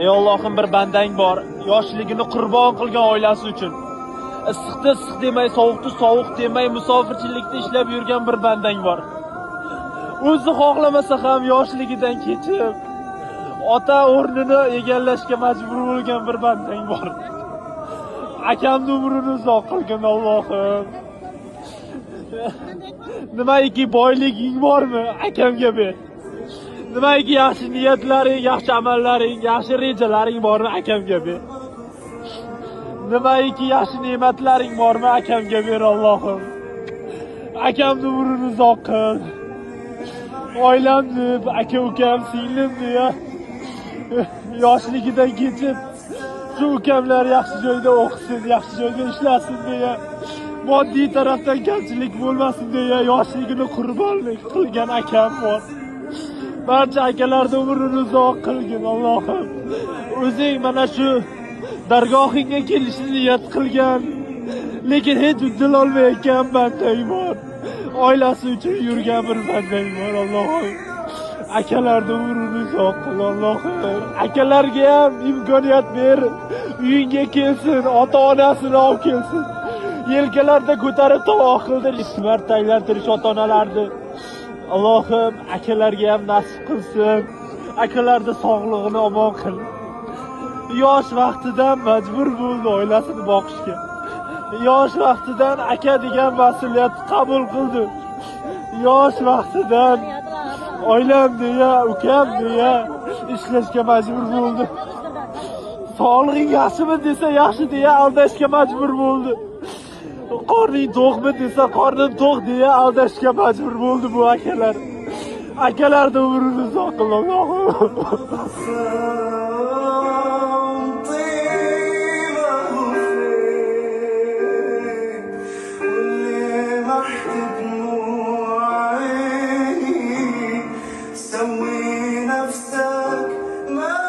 Ey Allohim, bir bandang bor, yoshligini qurbon qilgan oilasi uchun. Issiqda issiq demay, sovuqda sovuq demay, musofirchilikda ishlab yurgan bir bandang bor. O'zi xohlamasa ham yoshligidan kechib, ota o'rnini egallashga majbur bo'lgan bir bandang bor. Akamni umrini uzoq qilgin Allohim. Nimaiki boyliging bormi, akamga ber. Nimaiki yaxshi niyatlaring, yaxshi amallaring, yaxshi rejalaring bormi, akamga ber. Nimaiki yaxshi ne'matlaring bormi, akamga ber Allohim. Akamni umrini uzoq qil. Oilamni, aka ukam, singlimni ya yoshligidan kechib shu ukamlar yaxshi joyda o'qisin, yaxshi joyda ishlasin deya, moddiy tarafdan kamchilik bo'lmasin deya yoshligini qurbonlik qilgan akam bor. Barcha akalarni umrini uzoq qilgin Allohim. O'zing mana shu dargohingga kelishni niyat qilgan, lekin hech uddalolmayotgan bandang bor. Oilasi uchun yurgan bir bandang bor Allohim. Akalarni umrini uzoq qil Allohim. Akalarga ham imkoniyat ber. Uyingga kelsin, ota-onasini olib kelsin. Yelkalarda ko'tarib tavof qildir, ikki marta aylantirish ota-onalarni. Allohim akalarga ham nasib qilsin. Akalarni sog'lig'ini omon qil. Yosh vaqtidan majbur bo'ldi oilasini boqishga. Yosh vaqtidan aka degan mas'uliyatni qabul qildi. Yosh vaqtidan oilam deya, ukam deya ishlashga majbur bo'ldi. Sog'lig'ing yaxshimi desa yaxshi deya aldashga majbur bo'ldi. Qorning to'qmi desa qornim to'q deya aldashga majbur bo'ldi bu akalar. Akalarni umrini uzoq qil Allohim. سوي نفسك ما